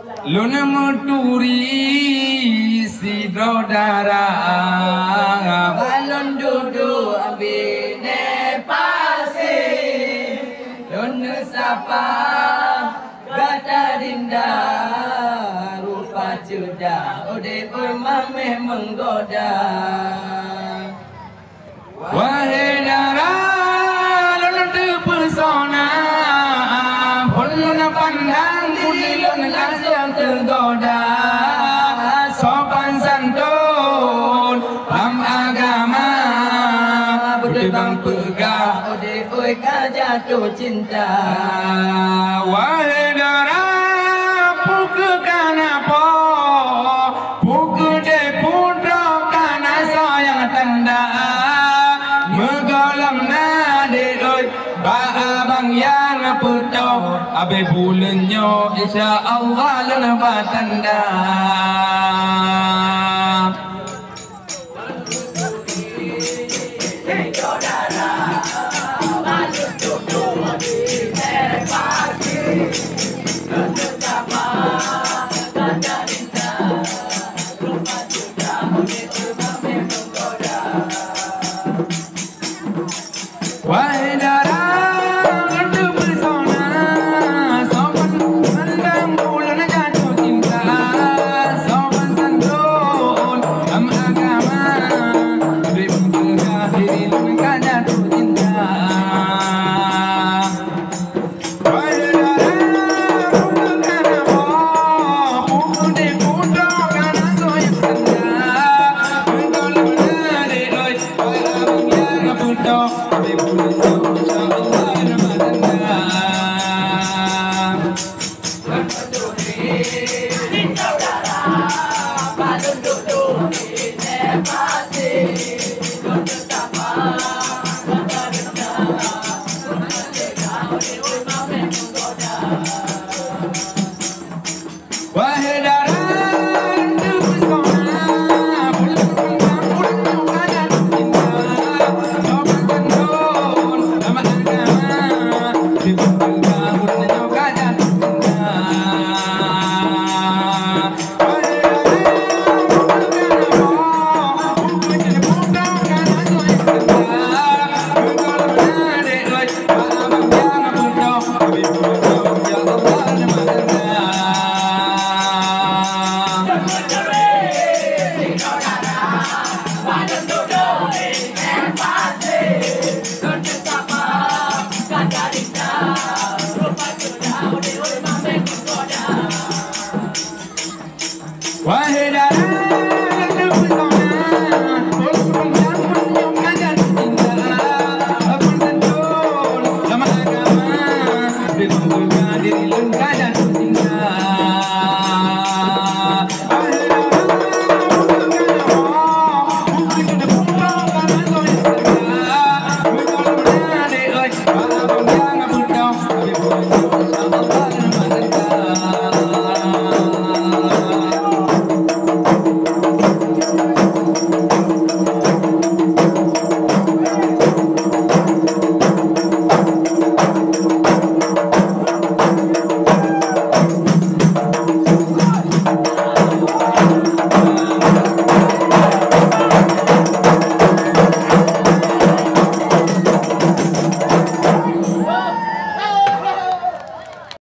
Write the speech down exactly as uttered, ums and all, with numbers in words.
Lôn meuturi sidroe dara, balon dudoe binéh pasi. Lôn neusapa gata dinda, rupa ceudah udép oi mamèh meugoda. Wahai dara, lôn teupeusona, phon lôn pandang budi lôn ka lheueh teugoda. Sopan santun lam agama, beutôi ban peugah udép oi ka jatuh cinta. Wahai dara, peu kheueh kana po, peu kheueh deh putroe kana soe nyang tanda. Meugohlom na deh oi bak abang nyang peutoh. Abéh buleuen nyoe insya Allah lôn ba tanda. Wahai dara, teupeusona, sopan pandang ulôn jatuh cinta, sopan santun lam agama, bri peugah diri lôn ka jatuh cinta.